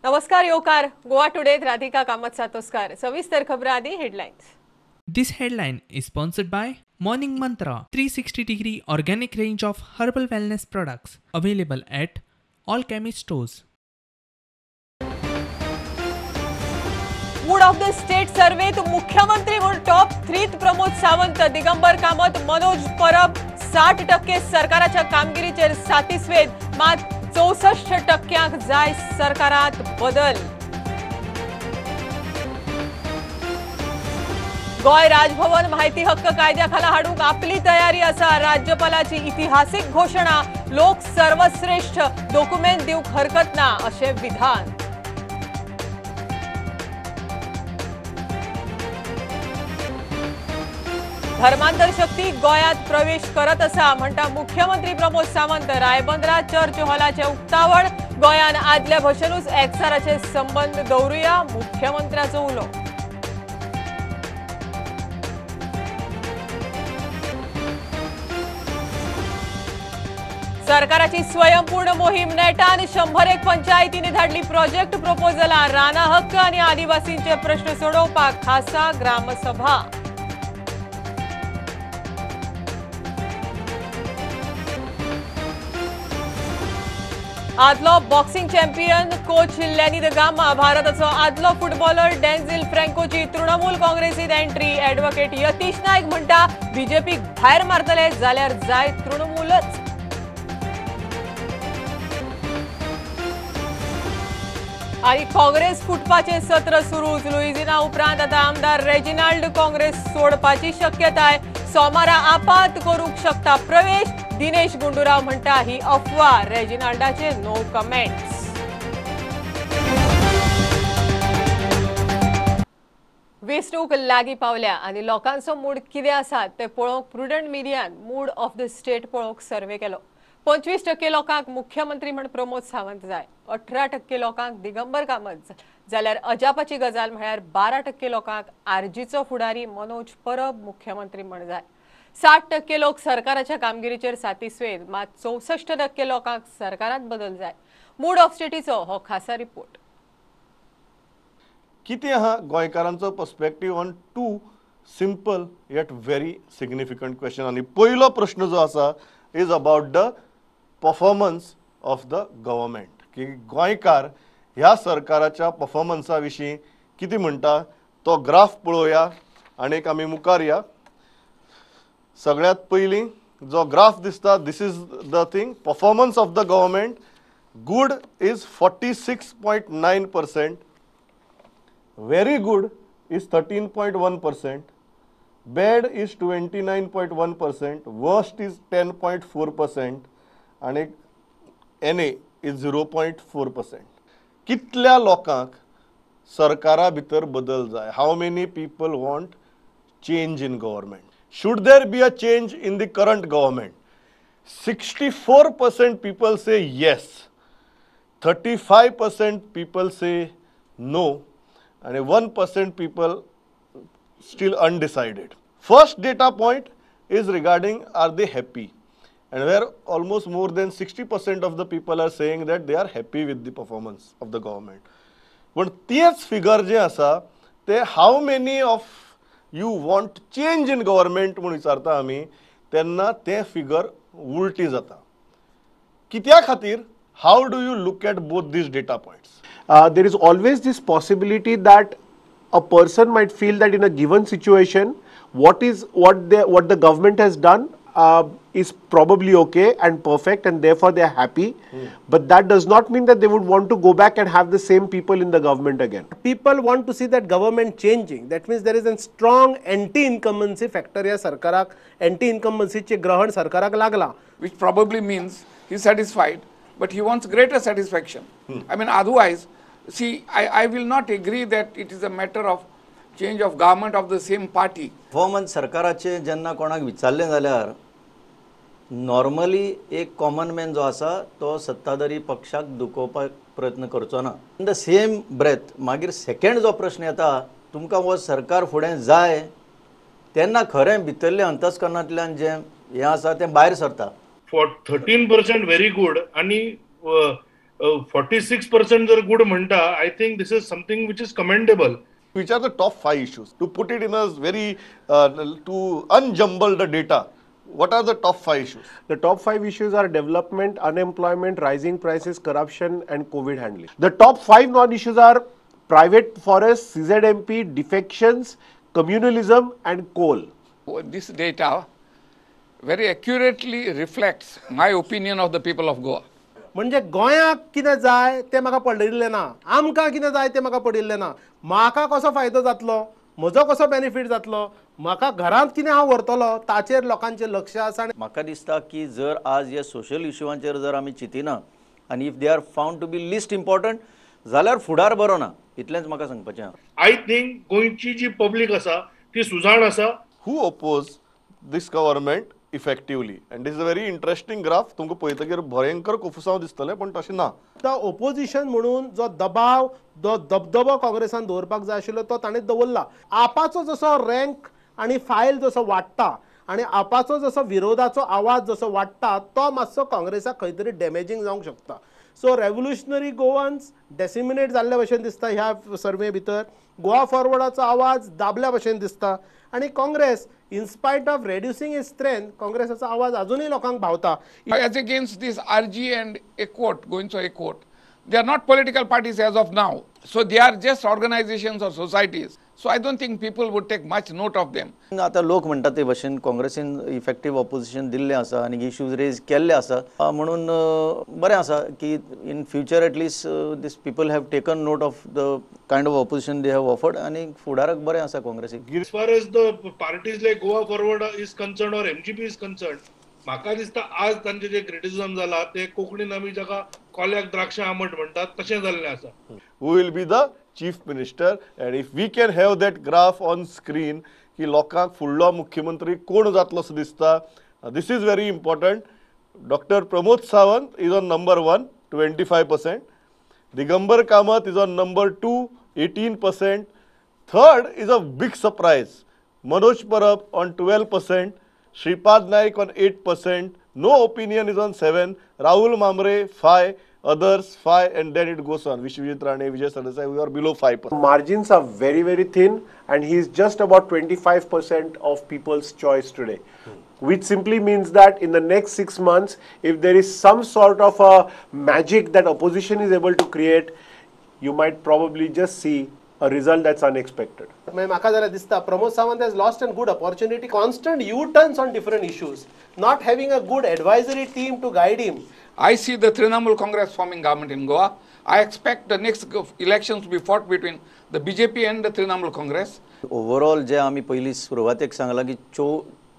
नमस्कार योकार गोवा टुडेत राधिका कामत सातोस्कार. सविस्तर खबरां आदी headlines. This headline is sponsored by Morning Mantra 360 degree organic range of herbal wellness products available at all chemist stores. Mood of the state सर्वेत मुख्यमंत्री म्हणून top 3 Pramod Sawant, Digambar Kamat, Manoj परब. 60% सरकाराच्या कामगिरीचेर सातिस्वेद, मात 64% जाय सरकारात बदल. गोंय राजभवन माहिती हक्क कायद्याखाला हाडूंक आपली तयारी आसा, राज्यपालाची इतिहासीक घोशणा. लोक सर्वश्रेष्ठ, डॉक्युमेंट दिवंक हरकत ना अशें विधान. धर्मांतर शक्ती गोंयांत प्रवेश करत आसा म्हणटा मुख्यमंत्री प्रमोद सावंत. रायबंदरा चर्च हॉलाचे उक्तावण, गोंयान आदल्या भशेनूच एकचाराचे संबंद दवरुया, मुख्यमंत्र्याचो उलो. सरकाराची स्वयंपूर्ण मोहीम नेटान 101 पंचायतींनी धाडली प्रोजेक्ट प्रपोजलां. राना हक्क आनी आदिवासींचे प्रश्न सोडोवपाक खासा ग्रामसभा. आदलो boxing champion coach Lenny da Gama, भारताचो आदलो फुटबॉलर डेन्झिल फ्रँकोची तृणमूल काँग्रेसीत एंट्री. ॲडव्होकेट यतीश नायक म्हणटा बीजेपीक भायर मारतले जाल्यार जाय तृणमूलच. आनी काँग्रेस फुटपाचें सत्र सुरूच. लुईजिना उपरांत आतां आमदार रेजिनाल्ड काँग्रेस सोडपाची शक्यताय. सोमारा आपात करूंक शकता प्रवेश. दिनेश गुंडूराव म्हणटा ही अफवा, रेजिनाल्डाचे नो कमेंट्स. वेंचणूक लागीं पावल्या आनी लोकांचो मूड कितें आसा तें पळोवंक प्रुडंट मिडियान मूड ऑफ the state पळोवंक सर्वे केलो. 25% लोकांक मुख्यमंत्री म्हण प्रमोद सावंत जाय, 18% लोकांक दिगंबर कामत, जाल्यार अजापाची गजाल म्हळ्यार 12% लोकांक आरजीचो फुडारी मनोज परब मुख्यमंत्री म्हण जाय. 60% लोक सरकाराच्या कामगिरीचेर सातिस्वेद, मात 64% लोकांक सरकारात बदल जाय. मूड ऑफ स्टेटीचो हो खासा रिपोर्ट. कितें आहा गोंयकारांचो perspective on two simple yet very significant question. आनी पयलो प्रश्न जो आसा is about the performance of the government, की गोंयकार ह्या सरकाराच्या परफॉर्मन्सा विशीं कितें म्हणटा तो ग्राफ पळोवया आनी आमी मुखार या. सगळ्यांत पयलीं जो ग्राफ दिसता, this is the thing, performance of the government. Good is 46.9%, very good is 13.1%, bad is 29.1%, worst is 10.4% आनी एन ए is 0.4%. कितल्या लोकांक सरकारा भितर बदल जाय? How many people want change in government? Should there be a change in the current government? 64% people say yes, 35% people say no, and 1% people still undecided. First data point is regarding are they happy, and where almost more than 60% of the people are saying that they are happy with the performance of the government. But तेच figure जे आसा ते how many of you want change in government म्हूण विचारता आमी, तेन्ना तें figure उलटी जाता. कित्या खातीर? How do you look at both these data points? There is always this possibility that a person might feel that in a given situation, what the government has done is probably okay and perfect, and therefore they are happy. But that does not mean that they would want to go back and have the same people in the government again. People want to see that government changing. That means there is a strong anti-incumbency factor या सरकाराक, anti-incumbency चे ग्रहण सरकाराक लागला. Which probably means he is satisfied, but he wants greater satisfaction. I mean, otherwise, see, I will not agree that it is a matter of change of government of the same party. Performance सरकाराचे जेन्ना कोणाक विचारलें जाल्यार normally एक common man जो आसा तो सत्ताधारी पक्षाक दुखोवपाक प्रयत्न करचो ना. इन the same breath मागीर सेकंड जो प्रश्न येता, तुमकां हो सरकार फुडें जाय तेन्ना खरें भितरलें अंतस्करणांतल्यान जें हें आसा तें भायर सरता. For 13% very good आनी 46% जर गुड म्हणटा, I think this is something which is commendable. Which are the top 5 issues? To put it in a very, to unjumble the data, what are the top 5 issues? The top 5 issues are development, unemployment, rising prices, corruption and COVID handling. The top 5 non-issues are private forests, CZMP, defections, communalism and coal. This data very accurately reflects my opinion of the people of Goa. म्हणजे गोंयाक कितें जाय तें म्हाका पडिल्लें ना, आमकां कितें जाय तें म्हाका पडिल्लें ना, म्हाका कसो फायदो जातलो, म्हजो कसो बेनिफीट जातलो, म्हाका घरांत कितें हांव व्हरतलो ताचेर लोकांचें लक्ष आसा. आनी म्हाका दिसता की जर आज ह्या सोशल इश्यूवांचेर जर आमी चिंतिना आनी if they are found to be least important जाल्यार फुडार बरो ना, इतलेंच म्हाका सांगपाचें आहा. I think गोंयची जी पब्लीक आसा ती सुजाण आसा. Who oppose this government effectively? And this is a very interesting graph. तुमकां पळयतकीर भयंकर कोफुसांव दिसतलें, पण तशें ना. तो ओपोजिशन म्हणून जो दबाव, जो दबदबो काँग्रेसान दवरपाक जाय आशिल्लो तो ताणें दवरला. आपाचो जसो रँक आनी फायल जसो वाडटा आनी आपाचो जसो विरोधाचो आवाज जसो वाडटा तो मातसो काँग्रेसाक खंय तरी डॅमेजींग जावंक शकता. सो रेव्होल्युशनरी गोवन्स डेसिमिनेट जाल्ले भशेन दिसता ह्या सर्वे भितर, गोवा फॉरवर्डाचो आवाज दाबल्या भशेन दिसता आनी Congress in spite of reducing its strength काँग्रेसाचो आवाज अजूनय लोकांक भावता. As against this RG and Ekvott, गोंयचो Ekvott, they are not political parties as of now. So they are just organizations or societies. So I don't think people would take much note of them. आतां लोक म्हणटा ते भशेन काँग्रेसीन effective opposition दिल्लें आसा आनी इश्यूज रेज केल्ले आसा, म्हणून बरें आसा की in future at least this people have taken note of the kind of opposition they have offered आनी फुडाराक बरें आसा काँग्रेसीक. As far as the parties like Goa Forward is concerned or MGP is concerned, म्हाका दिसता आज तांचे जे criticism जाला ते कोंकणीन आमी जाका कोल्याक द्राक्षां आमट म्हणटात तशें जाल्लें आसा. Who will be the chief minister? And if we can have that graph on screen की लोकांक फुडलो मुख्यमंत्री कोण जातलो असो दिसता, this is very important. Doctor Pramod Sawant is on number 1, 25%. Digambar Kamat is on number 2, 18%. Third is a big surprise, Manoj Parab on 12%, Shripad Naik on 8%, no opinion is on 7, Rahul Mamre 5, others 5, and then it goes on. Vishwajit Rane, Vijay Sardesai, we are below 5%. Margins are very, very thin and he is just about 25% of people's choice today, which simply means that in the next 6 months, if there is some sort of a magic that opposition is able to create, you might probably just see a result that's unexpected. म्हाका जाल्यार दिसता Pramod Sawant has lost a good opportunity. Constant U-turns on different issues, not having a good advisory team to guide him. I see the Trinamool Congress forming government in Goa. I expect the next elections to be fought between the BJP and the Trinamool Congress. Overall, जे आमी पयलीं सुरवातेक सांगलां की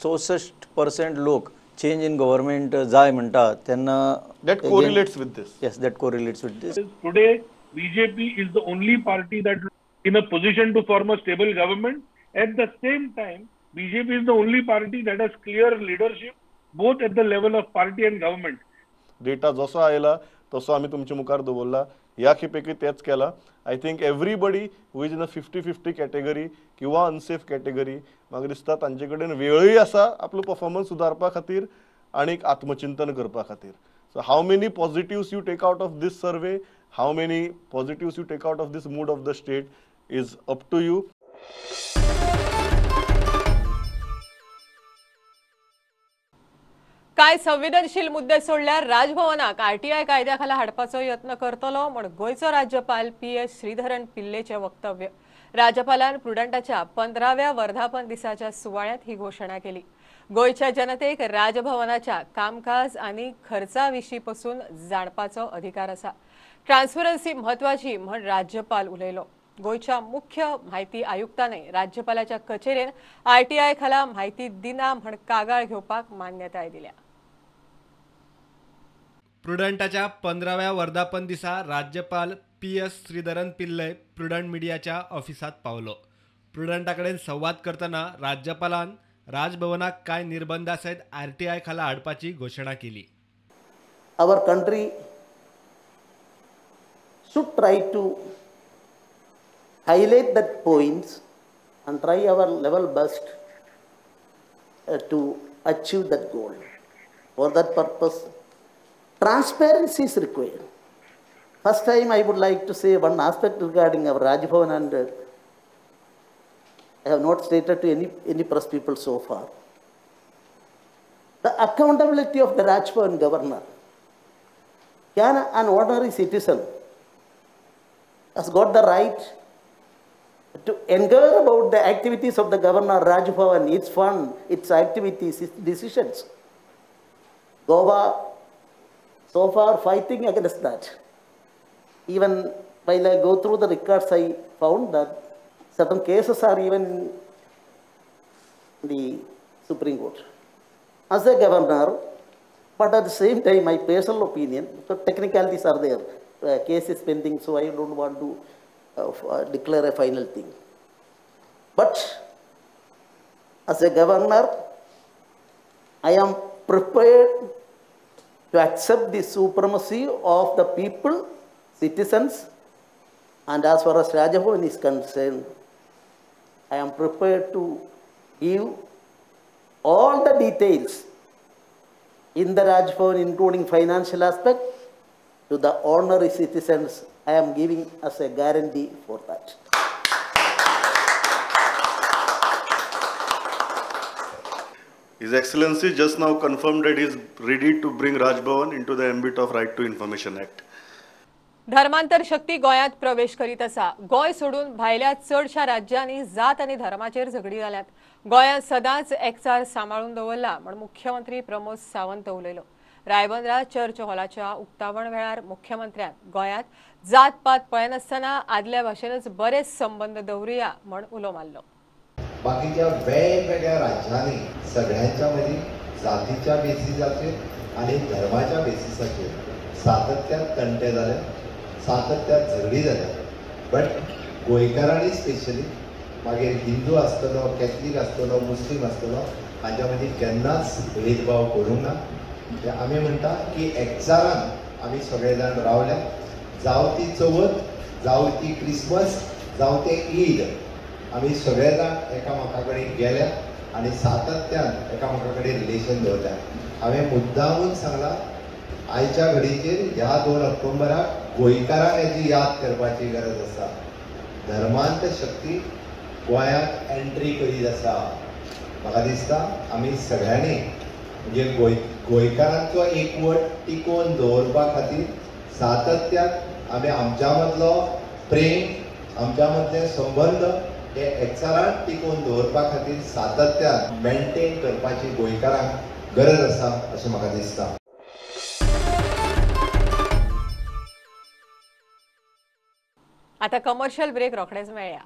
64% लोक change in government जाय म्हणटा तेन्ना that correlates with this. Yes, that correlates with this. Today, BJP is the only party that in a position to form a stable government. At the same time, BJP is the only party that has clear leadership both at the level of party and government. Data जसो आयला तसो आमी तुमचे मुखार दवरला, ह्या खेपेकूय तेच केला. I think everybody who is in a 50-50 category किंवा अनसेफ कॅटेगरी, म्हाका दिसता तांचे कडेन वेळूय आसा आपलो परफॉर्मन्स सुदारपा खातीर आनी आत्मचिंतन करपा खातीर. So how many positives you take out of this survey, how many positives you take out of this mood of the state is up to you. कांय संवेदनशील मुद्दे सोडल्यार राजभवनाक आरटीआय कायद्याखाला हाडपाचो यत्न करतलो म्हूण गोंयचो राज्यपाल पी.एस. श्रीधरन पिल्लेचें वक्तव्य. राज्यपालान प्रुडंटाच्या 15व्या वर्धापन दिसाच्या सुवाळ्यांत ही घोशणा केली. गोंयच्या जनतेक राजभवनाच्या कामकाज आनी खर्चा विशीं पसून जाणपाचो अधिकार आसा. ट्रान्सपरन्सी म्हत्वाची म्हूण राज्यपाल उलयलो. गोंयच्या मुख्य म्हायती आयुक्ताने राज्यपालाच्या कचेरेन आरटीआय खाला म्हायती दिना म्हण कागाळ घेवपाक मान्यताय दिल्या. प्रुडंटाच्या 15व्या वर्धापन दिसा राज्यपाल पी.एस. श्रीधरन पिल्लय प्रुडंट मिडियाच्या ऑफिसात पावलो. प्रुडंटा कडेन संवाद करतना राज्यपालान राजभवनाक कांय निर्बंधा सयत आरटीआय खाला हाडपाची घोशणा केली. Our country should try to highlight that points and try our level best to achieve that goal. For that purpose, transparency is required. First time I would like to say one aspect regarding our Raj Bhavan, and I have not stated to any press people so far. The accountability of the Raj Bhavan governor. Can an ordinary citizen has got the right to inquire about the activities of the governor, Raj Bhavan, its fund, its activities, its decisions? Goa, so far fighting against that. Even while I go through the records, I found that certain cases are even in the Supreme Court. As a governor, but at the same time, my personal opinion, so technicalities are there, case is pending, so I don't want to declare a final thing. But as a governor, I am prepared to accept the supremacy of the people, citizens, and as far as Raj Bhavan is concerned, I am prepared to give all the details in the Raj Bhavan, including financial aspect, to the ordinary citizens. I am giving as a guarantee for that. His Excellency just now confirmed that he is ready to bring Raj Bhavan into the ambit of Right to Information Act. धर्मांतर शक्ती गोंयांत प्रवेश करीत आसा. गोंय सोडून भायल्या चडशा राज्यांनी जात आनी धर्माचेर झगडी जाल्यात. गोंयांत सदांच एकचार सांबाळून दवरला म्हूण मुख्यमंत्री प्रमोद सावंत उलयलो. रायबंदरा चर्च हॉलाच्या उक्तावण वेळार मुख्यमंत्र्यान गोंयांत जात पात पळयनासतना आदल्या भाशेनच बरे संबंद दवरुया म्हूण उलो मारलो. बाकीच्या वेगवेगळ्या राज्यांनी सगळ्यांच्या मदीं जातीच्या बेसिसाचेर आनी धर्माच्या बेसिसाचेर सातत्यान तंटे जाले, सातत्यान झगडी जाल्या. बट गोंयकारांनी स्पेशली, मागीर हिंदू आसतलो, कॅथलीक आसतलो, मुस्लीम आसतलो, हांच्या मदीं केन्नाच भेदभाव करूंक ना. आमी म्हणटा की एकचारान आमी सगळे जाण रावल्या, जावं ती चवथ, जावं ती क्रिसमस, जावं ते ईद, आमी सगळे जाण एकामेका कडेन गेल्या आनी सातत्यान एकामेका कडेन रिलेशन दवरल्या. हांवें मुद्दामून सांगलां, आयच्या घडीचेर ह्या 2 ऑक्टोबराक गोंयकारांक हेजी याद करपाची गरज आसा. धर्मांत शक्ती गोंयांत एंट्री करीत आसा. म्हाका दिसता आमी सगळ्यांनी म्हणजे गोंयकारांचो एकवट टिकोवन दवरपा खातीर सातत्यान आमी आमच्या मदलो प्रेम, आमच्या मदले संबंद हे एकचारान टिकोवन दवरपा खातीर सातत्यान मेंटेन करपाची गोंयकारांक गरज आसा अशें म्हाका दिसता. आता कमर्शियल ब्रेक रोखडेच मेळया.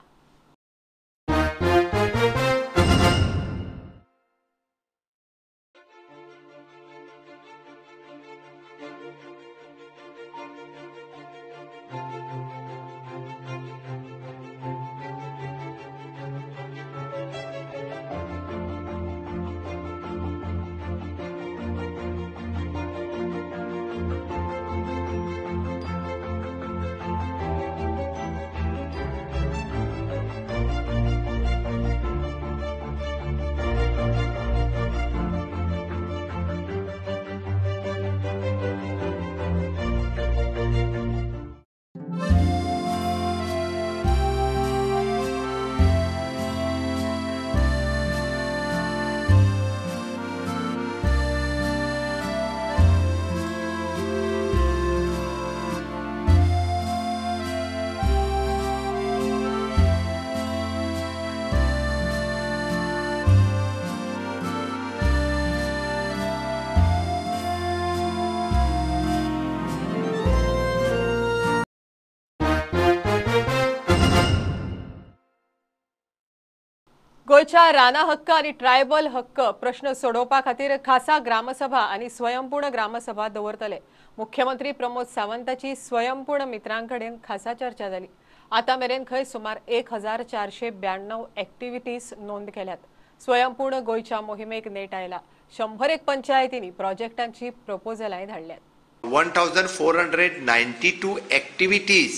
गोंयच्या राना हक्क आनी ट्रायबल हक्क प्रश्न सोडोवपा खातीर खासा ग्रामसभा आनी स्वयंपूर्ण ग्रामसभा दवरतले. मुख्यमंत्री प्रमोद सावंताची स्वयंपूर्ण मित्रां कडेन खासा चर्चा जाली. आतां मेरेन खंय सुमार 1492 एक्टिविटीज नोंद केल्यात. स्वयंपूर्ण गोंयच्या मोहिमेक नेट आयला. 101 पंचायतींनी प्रोजेक्टांची प्रपोजलांय धाडल्यात. 1492 activities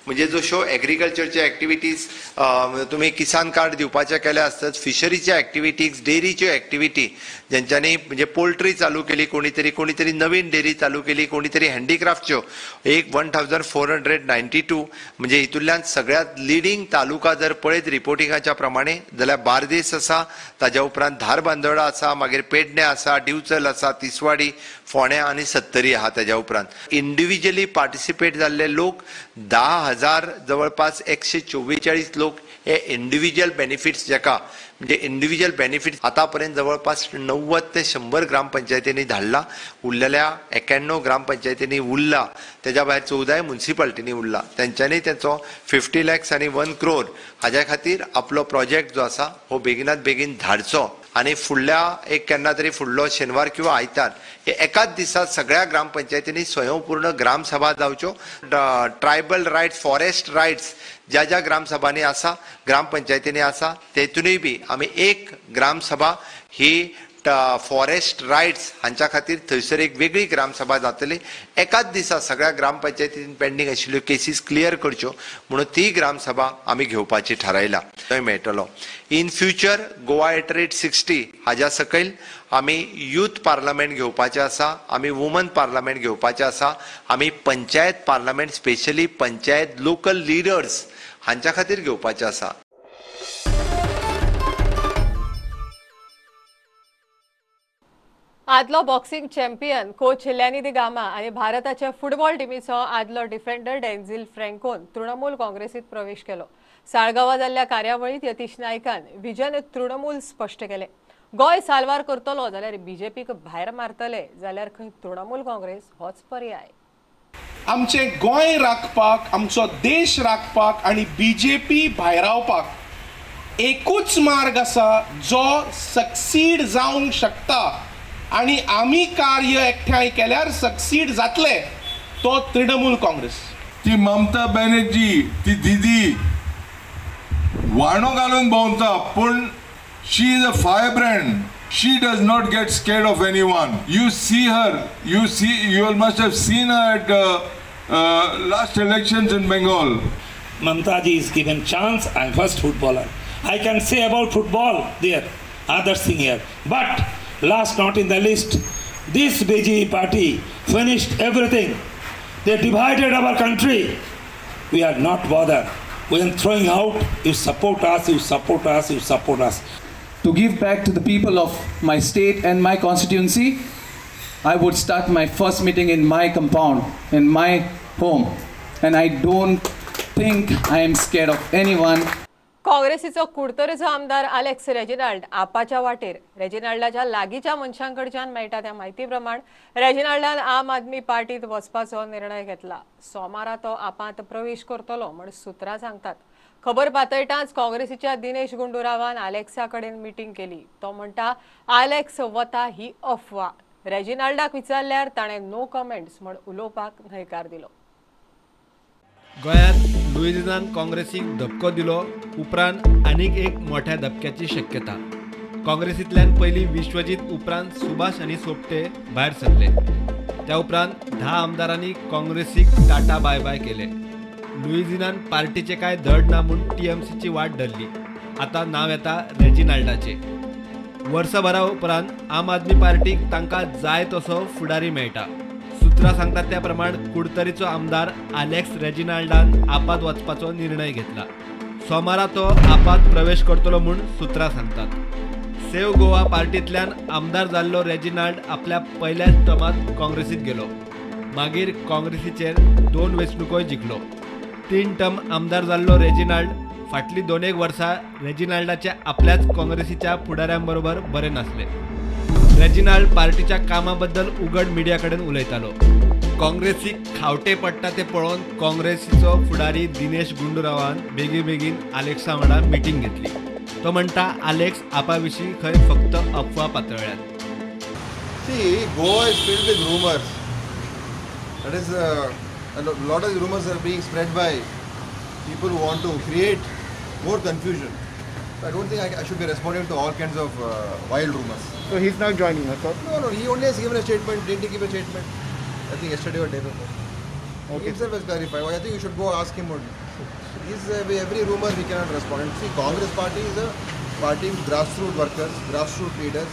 म्हणजे जश्यो एग्रीकल्चरच्यो एक्टिविटीज तुमी किसान कार्ड दिवपाचे केले आसत, फिशरीच्या एक्टिविटीज, डेअरीच्यो एक्टिविटी, ज्यांच्यानी म्हणजे पोल्ट्री चालू केली कोणीतरी, कोणीतरी नवीन डेअरी चालू केली, कोणीतरी हँडीक्राफ्टच्यो एक 1492 म्हणजे हितूंतल्यान सगळ्यांत लिडींग तालुका जर पळयत रिपोर्टिंगाच्या प्रमाणे जाल्यार बार्देस आसा, ताज्या उपरांत धारबांदोडा आसा, मागीर पेडणे आसा, दिवचल आसा, तिसवाडी, फोंड्या आनी सत्तरी आहा. ताज्या उपरांत इंडिव्हिज्युअली पार्टिसिपेट जाल्ले लोक 10,000 जवळपास 144 लोक हे इंडिव्हिज्युअल बेनिफिट्स जाका म्हणजे इंडिव्हिज्युअल बेनिफिट्स आतापर्यंत जवळपास 90 ते 100 ग्रामपंचायतींनी धाडला, उरलेल्या 91 ग्रामपंचायतींनी उरला, तेज्या भायर 14 म्युन्सिपाल्टींनी उरला. तेंच्यांनी तेंचो 50 लॅक्स आनी 1 क्रोर हाज्या खातीर आपलो प्रोजेक्ट जो आसा हो बेगिनात बेगीन धाडचो आनी फुडल्या एक केन्ना तरी फुडलो शेनवार किंवा आयतार हे एकाच दिसा सगळ्या ग्रामपंचायतींनी स्वयंपूर्ण ग्रामसभा जावच्यो. ट्रायबल रायट्स, फॉरेस्ट रायट्स ज्या ज्या ग्रामसभांनी आसा, ग्रामपंचायतींनी आसा, तेतूनय बी आमी एक ग्रामसभा ही फॉरेस्ट रायट्स हांच्या खातीर थंयसर एक वेगळी ग्रामसभा जातली. एकाच दिसा सगळ्या ग्रामपंचायतीन पेंडींग आशिल्ल्यो केसीस क्लियर करच्यो म्हणून ती ग्रामसभा आमी घेवपाची थारायला. थंय मेळटलो. In future Goa at rate 60 हाज्या सकयल आमी यूथ पार्लमेंट घेवपाचें आसा, आमी वुमन पार्लमेंट घेवपाचें आसा, आमी panchayat parliament, specially panchayat local leaders हांच्या खातीर घेवपाचें आसा. आदलो boxing champion coach Lenny D'Gama आनी भारताच्या फुटबॉल टिमीचो आदलो डिफेंडर डेन्झिल फ्रँकोन तृणमूल काँग्रेसीत प्रवेश केलो. साळगांवा जाल्ल्या कार्यावळीत यतीश नायकान विजन तृणमूल स्पश्ट केले. गोंय साल्वार करतलो जाल्यार बीजेपीक भायर मारतले जाल्यार खंय तृणमूल काँग्रेस होच पर्याय. आमचे गोंय राखपाक, आमचो देश राखपाक आनी बीजेपी भायरावपाक एकूच मार्ग आसा जो सक्सीड जावंक शकता आनी आमी कार्य एकठांय केल्यार सक्सीड जातले, तो तृणमूल काँग्रेस. ती ममता बॅनर्जी, ती दिदी वाणो घालून भोंवता, पूण she is a firebrand. She does not get scared of anyone. You see her, you must have seen her at last elections in Bengal. Mamta ji is given chance. I am first footballer. I can say about football there, others thing here. But last not in the list, this BJP party finished everything. They divided our country. We are not bothered. We are throwing out, you support us, you support us, you support us. To give back to the people of my state and my constituency, I would start my first meeting in my compound, in my home. And I don't think I am scared of anyone. काँग्रेसीचो कुडतरेचो आमदार Alex Reginald आपाच्या वाटेर. रेजिनाल्डाच्या लागींच्या मनशांकडच्यान मेळटा त्या म्हायती प्रमाण रेजिनाल्डान आम आदमी पार्टीत वचपाचो निर्णय घेतला. सोमारा तो आपांत प्रवेश करतलो म्हूण सुत्रां सांगतात. खबर पातळटाच काँग्रेसीच्या दिनेश गुंडूरावान आलेक्सा कडेन मिटींग केली. तो म्हणटा आलेक्स वता ही अफवा. रेजिनाल्डाक विचारल्यार ताणें नो कमेंट्स म्हूण उलोवपाक न्हयकार दिलो. गोंयांत लुईझिनान काँग्रेसीक धपको दिलो उपरांत आनीक एक मोठ्या धपक्याची शक्यता. काँग्रेसींतल्यान पयलीं विश्वजीत, उपरांत सुभाष आनी सोपटे भायर सरले. त्या उपरांत 10 आमदारांनी काँग्रेसीक टाटा बाय बाय केले. लुईझिनान पार्टीचे कांय धड ना म्हूण टीएमसीची वाट धरली. आतां नांव येता रेजिनाल्डाचें. वर्सभरा उपरांत आम आदमी पार्टीक तांकां जाय तसो फुडारी मेळटा. सुत्रां सांगतात त्या प्रमाण कुडतरीचो आमदार आलेक्स रेजिनाल्डान आपात वचपाचो निर्णय घेतला. सोमारा तो आपात प्रवेश करतलो म्हूण सुत्रां सांगतात. सेव गोवा पार्टींतल्यान आमदार जाल्लो रेजिनाल्ड आपल्या पयल्याच टर्मांत काँग्रेसींत गेलो. मागीर काँग्रेसीचेर 2 वेंचणुकोय जिखलो. 3 टर्म आमदार जाल्लो रेजिनाल्ड फाटलीं 2-1 वर्सां रेजिनाल्डाच्या आपल्याच काँग्रेसीच्या फुडाऱ्यांबरोबर बरे नासले. रेजिनाल्ड पार्टीच्या कामा बद्दल उघड मिडिया कडेन उलयतालो. काँग्रेसीक खावटे पडटा ते पळोवन काँग्रेसीचो फुडारी दिनेश गुंडूरावान बेगीबेगीन आलेक्सा वांगडा मिटींग घेतली. तो म्हणटा आलेक्स आपा विशीं खंय फक्त अफवा पातळ्ळ्यात. See, Goa is filled with rumors. That is, a lot of rumors are being spread by people who want to create more confusion. I don't think I should be responding to all kinds of wild rumors. So he's not joining us, sir? No, no, he only has given a statement. Didn't he give a statement? I think yesterday or day before. Okay. He himself has clarified. I think you should go ask him only. These every rumor we cannot respond. And see, Congress party is a party with grassroots workers, grassroots leaders.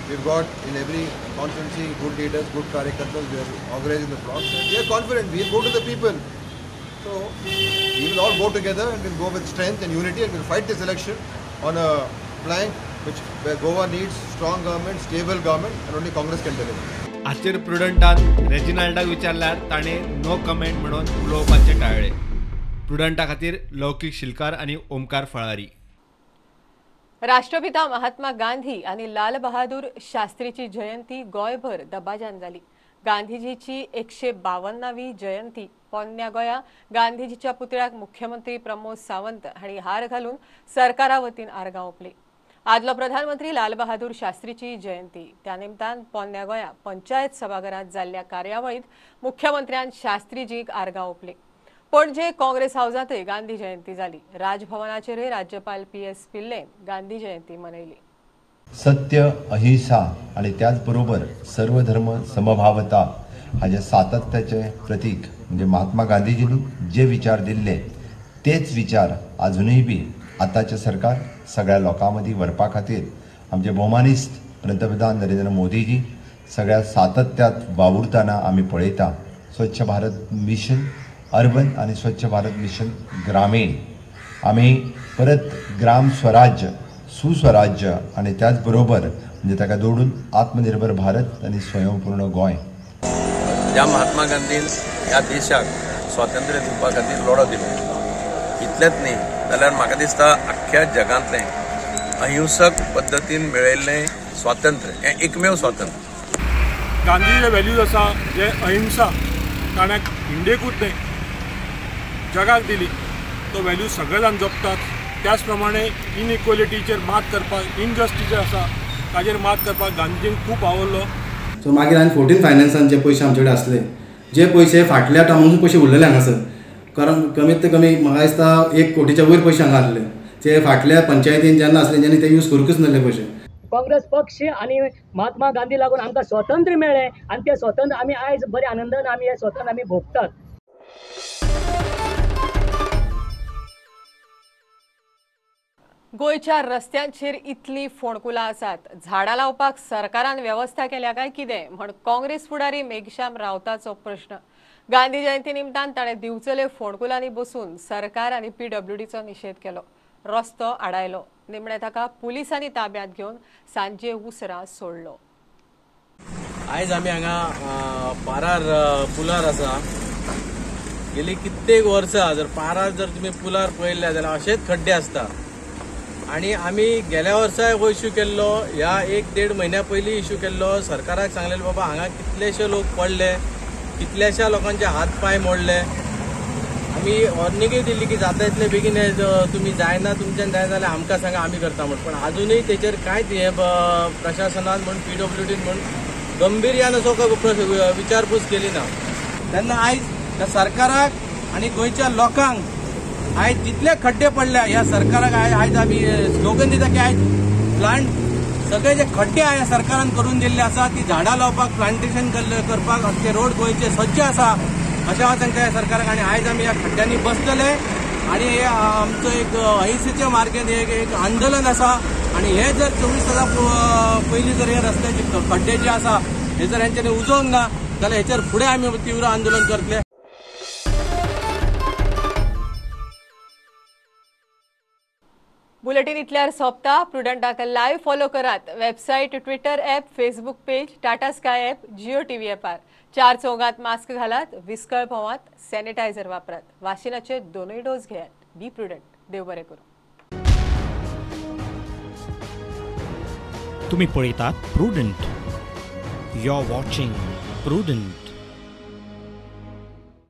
We've got in every constituency good leaders, good karyakartas. We are organizing the blocks and we are confident. We will go to the people. So we will all go together and we'll go with strength and unity and we'll fight this election on a plank which where Goa needs strong government, stable government, and only Congress can deliver. हाचेर प्रुडंटान रेजिनाल्डाक विचारल्यार ताणें no comment म्हणून उलोवपाचें टाळ्ळें. प्रुडंटा खातीर लौकीक शिलकार आनी ओमकार फळारी. राष्ट्रपिता महात्मा गांधी आणि लाल बहादूर शास्त्रीची जयंती गोंयभर दबाज्यान जाली. गांधीजीची 152वी जयंती पोन्न्या गोंया गांधीजीच्या पुतळ्याक मुख्यमंत्री प्रमोद सावंत हांणी हार घालून सरकारा वतीन आर्गां ओंपली. आदलो प्रधानमंत्री लाल बहादूर शास्त्रीची जयंती त्या निमतान पोन्न्या गोंया पंचायत सभाघरांत जाल्ल्या कार्यावळींत मुख्यमंत्र्यान शास्त्रीजींक आर्गां ओंपली. पणजे काँग्रेस हावजांतय गांधी जयंती जाली. राजभवनाचेरय राज्यपाल PS पिल्लेन गांधी जयंती मनयली. सत्य, अहिंसा आणि त्याचबरोबर सर्वधर्म समभावता हाजे सातत्याचे प्रतीक म्हणजे महात्मा गांधीजींनी जे विचार दिल्ले तेच विचार अजूनही बी आतांचें सरकार सगळ्या लोकां मदीं व्हरपा खातीर आमचे भोवमानिस्त पंतप्रधान नरेंद्र मोदीजी सगळ्या सातत्यात वावुरतना आमी पळयता. स्वच्छ भारत मिशन अर्बन आनी स्वच्छ भारत मिशन ग्रामीण, आमी परत ग्राम स्वराज्य, सुस्वराज्य आनी त्याच बरोबर म्हणजे ताका जोडून आत्मनिर्भर भारत आनी स्वयंपूर्ण गोंय. ज्या महात्मा गांधीन ह्या देशाक स्वातंत्र्य दिवपा खातीर लढो दिलो, इतलेंच न्ही जाल्यार म्हाका दिसता आख्ख्या जगांतलें अहिंसक पद्दतीन मेळयल्लें स्वातंत्र्य हें एकमेव स्वातंत्र्य. गांधीचे व्हॅल्यूज आसा जे अहिंसा ताणें इंडियेकूच न्ही जगाक दिली, तो व्हॅल्यू सगळे जाण जपतात. त्याच प्रमाणे इनइक्वलिटीचेर मात करपाक, इनजस्टीस आसा ताजेर मात करपाक गांधीजींक खूब आवडलो. सो मागीर हांवें 14 फायनान्सान जे पयशे आमचे कडेन आसले, जे पयशे फाटल्या टर्मासून पयशे उरलेले हांगासर, कारण कमीत कमी म्हाका दिसता 1 कोटीच्या वयर पयशे हांगा आसले, जे फाटल्या पंचायतीन जेन्ना आसले तेन्ना ते यूज करूंकच नासले पयशे. काँग्रेस पक्ष आनी महात्मा गांधी लागून आमकां स्वातंत्र्य मेळ्ळें आनी तें स्वातंत्र्य आमी आयज बऱ्या आनंदान आमी हें स्वातंत्र्य आमी भोगतात. गोंयच्या रस्त्यांचेर इतली फोंडकुलां आसात, झाडां लावपाक सरकारान वेवस्था केल्या काय कितें म्हण काँग्रेस फुडारी मेघश्याम रावताचो प्रश्न. गांधी जयंती निमतान ताणें दिवचले फोंडकुलांनी बसून सरकार आनी PWDचो निशेध केलो, रस्तो आडायलो. निमणें ताका पुलिसांनी ताब्यांत घेवन सांजे उसरां सोडलो. आयज आमी हांगा पारार पुलार आसा. गेली कित्येक वर्सां जर पारार जर तुमी पुलार पळयल्ले जाल्यार अशेच खड्डे आसता. आनी आमी गेल्या वर्साय हो इश्यू केल्लो, ह्या 1-1.5 म्हयन्या पयलीं इश्यू केल्लो. सरकाराक सांगलेलें बाबा हांगा कितलेशे लोक पडले, कितल्याशा लोकांचे हात पांय मोडले. आमी वॉर्निंगूय दिल्ली की जाता इतले बेगीन तुमी जायना, तुमच्यान जायना जाल्यार आमकां सांगा, आमी करता म्हूण. पण आजुनूय तेचेर कांयच हें प्रशासनान म्हूण PWDन म्हूण गंभीर्यान असो विचारपूस केली ना. तेन्ना आयज त्या सरकाराक आनी गोंयच्या लोकांक आयज जितले खड्डे पडल्या ह्या सरकाराक आयज आमी स्लोगन दिता की आयज प्लांट सगळे जे खड्डे ह्या सरकारान करून दिल्ले आसा ती झाडां लावपाक, प्लांटेशन करपाक आमचे रोड गोंयचे स्वच्छ आसा अशें हांव सांगता ह्या सरकाराक. आनी आयज आमी ह्या खड्ड्यांनी बसतले आनी हे आमचो एक अहिंसेच्या मार्गेन एक आंदोलन आसा. आनी हे जर 24 वरां पयलीं जर हे रस्त्याचे खड्डे जे आसा हे जर हेंच्यांनी उजोवंक ना जाल्यार हेचेर फुडें आमी तीव्र आंदोलन करतले. बुलेटिन इतल्यार सोंपता. प्रुडंटाक लायव्ह फॉलो करात. Website, Twitter app, Facebook page, Tata Sky app, Jio TV ॲपार. 4 चौगात मास्क घालात, विस्कळ भोंवात, सॅनिटायझर वापरात, वाशिनाचे 2 डोस घेयात. Be prudent. देव बरें करूं. तुम्ही पळयतात Prudent. You are watching Prudent.